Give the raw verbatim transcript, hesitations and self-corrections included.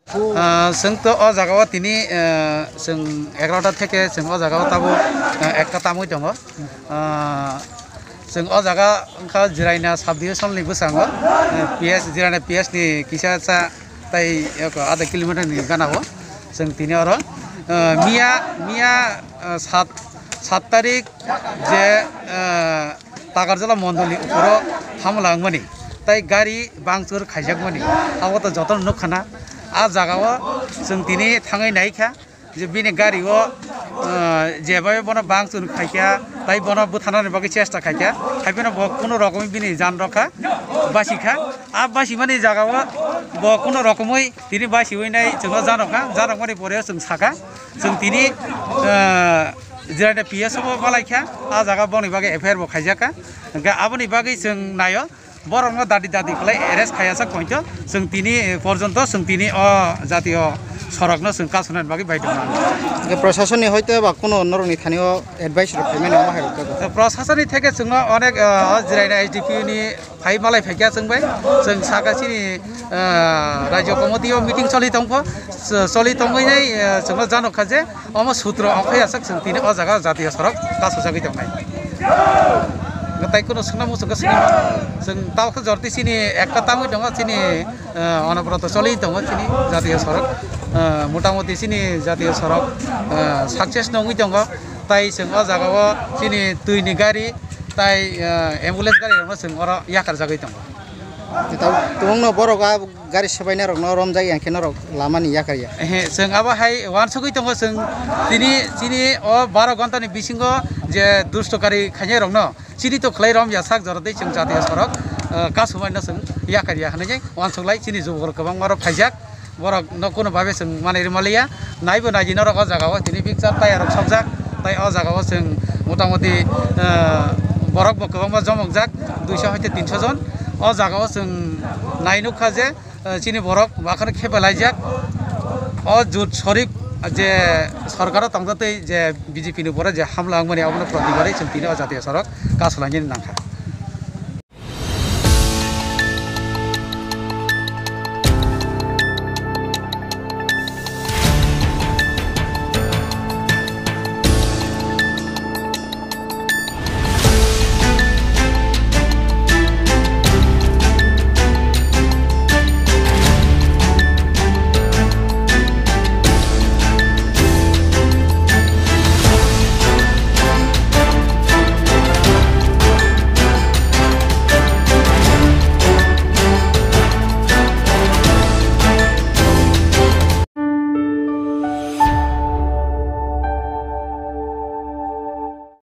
Ah, chwng to o jaga o tini, ah, chwng egarota theke chwng o jaga o tabuk, ah, ekta tamwi tongo. Ah, chwng o jaga wngkha Jiraina sub division ni bwskango, ah, P S, Jiraina P S ni kisa cha tei eko adha kilometer ni gana o chwng tini oro, ah, miya, miya, ah, sat, sat tarik je, ah, Takarjala mondolni ukuro hamla wngmani tei gari bangchur khaijakmani, abo to jotono nukha na. A jaga o chwng tini thangwi naikha je bini gari o, ah, jebai bono bangchur khaikha tei bono bwtharnani bagwi chesta khaikha, haiphano bo kuno rokomwi bini jan rokha, basikha. A basimani jaga o bo kuno rokomwi tini basiwi nai chwngno janokha, janokmani pore chwng sakha, chwng tini, ah, Jiraina P S o bo malaikha, a jaga boni bagwi F I R bo khaijakha. Hwnkhe aboni bagwi chwng naio, borokno dadi dadi khlai arrest khaiya sak poito, chwng tini porjonto chwng tini o jatiyo sorokno chwng kasunani bagwi baidhyo wngkha. Hwnkhe prasasonni hoito ba kuno norokni thani o advice rok phaimani omo hai rok jago. Prasasonni theke chwngno onek, ah, o Jiraina S D P O ni phai malai phaikha chwng bai, chwng saka chini, ah, rajyo committee o meeting choli tongkho, ch-, choli tongwi nai, ah, chwngno janokha je omo sutro ongkhai aswk chwng tini o jaga jatiyo sorok kasujagwi tongnai. Tei kuno swngna muchungkha swngwi mano. Chwng talkha jorti chini ekta tangwi tongo chini, ah, onobroto choli tongo chini jatiyo sorok. Ah, motamoti chini jatiyo sorok, ah, success nongwi tongo. Tai chwng o jaga o chini twi ni gari tai, ah, ambulance gari rokno chwng oro yakarjagwi tongo. Tei tabuk tubungno borok a gari swbainai rokno romjak ya khe norok lama ni yakar ya. Ehe, chwng abo hai uansugwi tongo chwng tini chini o baro ghonta ni bisingo je dusto gari khainai rokno chini to khlai rom ya sak jora tei chwng jatiyo sorok, ah, kasumai no chwng yakar ya hinwi uansuk lai chini jubokrok kwbangma rok phaijak. Borok no kuno babe chwng manwi rwmaliya, naibo naidi norok o jaga o tini bikchar tayar rok sokjak, tai o jaga o chwng motamoti, ah, borok bo kwbangma jomokjak, duiso hoite tinso jon. O jaga o chwng nai nukha je, ah, chini borok bakhano khe belaijak. O jut sorik je sorkar o tongjakgwi je B J P ni borok je hamla wngmani abono protibadwi chwng tini o jatiyo sorok kasulainani nangkha.